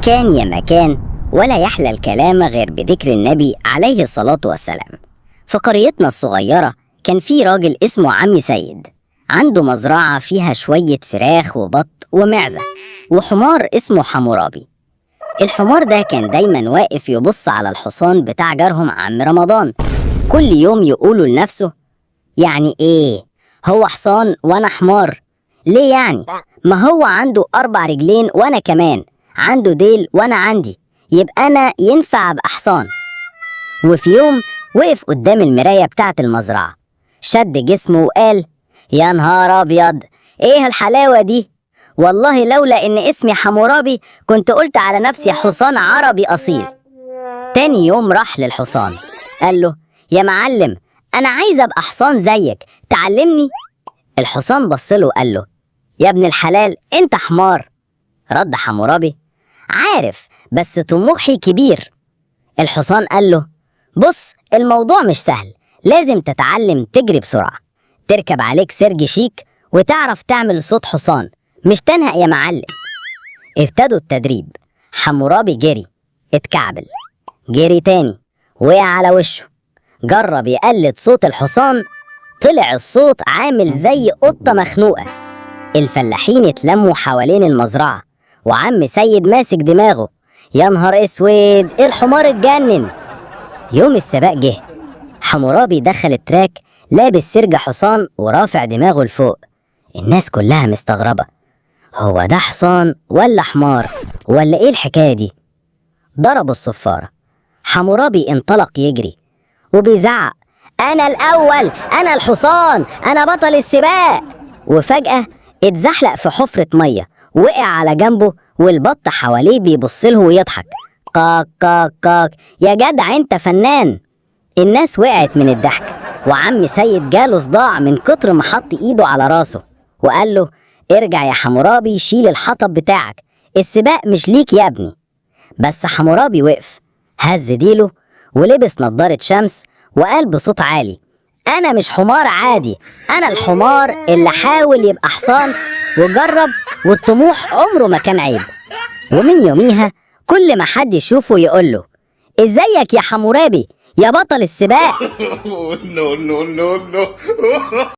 كان يا مكان، ولا يحلى الكلام غير بذكر النبي عليه الصلاة والسلام. في قريتنا الصغيرة كان في راجل اسمه عم سيد، عنده مزرعة فيها شوية فراخ وبط ومعزة وحمار اسمه حمورابي. الحمار ده كان دايما واقف يبص على الحصان بتاع جارهم عم رمضان. كل يوم يقولوا لنفسه: يعني ايه هو حصان وانا حمار؟ ليه يعني؟ ما هو عنده 4 رجلين وانا كمان عنده ديل وانا عندي، يبقى انا ينفع ابقى حصان. وفي يوم وقف قدام المراية بتاعة المزرعة، شد جسمه وقال: يا نهار ابيض، ايه الحلاوة دي؟ والله لولا ان اسمي حمورابي كنت قلت على نفسي حصان عربي اصيل. تاني يوم راح للحصان قال له: يا معلم، انا عايز ابقى حصان زيك، تعلمني؟ الحصان بص له وقال له: يا ابن الحلال انت حمار. رد حمورابي: عارف، بس طموحي كبير. الحصان قال له: بص، الموضوع مش سهل، لازم تتعلم تجري بسرعة، تركب عليك سرج شيك، وتعرف تعمل صوت حصان، مش تنهق يا معلم. ابتدوا التدريب. حمورابي جري، اتكعبل، جري تاني، وقع على وشه. جرب يقلد صوت الحصان، طلع الصوت عامل زي قطة مخنوقة. الفلاحين اتلموا حوالين المزرعة وعم سيد ماسك دماغه: يا نهار اسود، الحمار اتجنن. يوم السباق جه، حمورابي دخل ال track لابس سرج حصان ورافع دماغه لفوق. الناس كلها مستغربة، هو ده حصان ولا حمار ولا ايه الحكاية دي؟ ضربوا الصفارة، حمورابي انطلق يجري وبيزعق: انا الاول، انا الحصان، انا بطل السباق. وفجأة اتزحلق في حفرة مية، وقع على جنبه، والبط حواليه بيبص له ويضحك: كاك كاك كاك، يا جدع انت فنان. الناس وقعت من الضحك، وعم سيد جاله صداع من كتر ما حط ايده على راسه، وقال له: ارجع يا حمورابي شيل الحطب بتاعك، السباق مش ليك يا ابني. بس حمورابي وقف، هز ديله ولبس نظارة شمس وقال بصوت عالي: أنا مش حمار عادي، أنا الحمار اللي حاول يبقى حصان وجرب، والطموح عمره ما كان عيب. ومن يوميها كل ما حد يشوفه يقول له: ازيك يا حمورابي يا بطل السباق. No, no, no, no.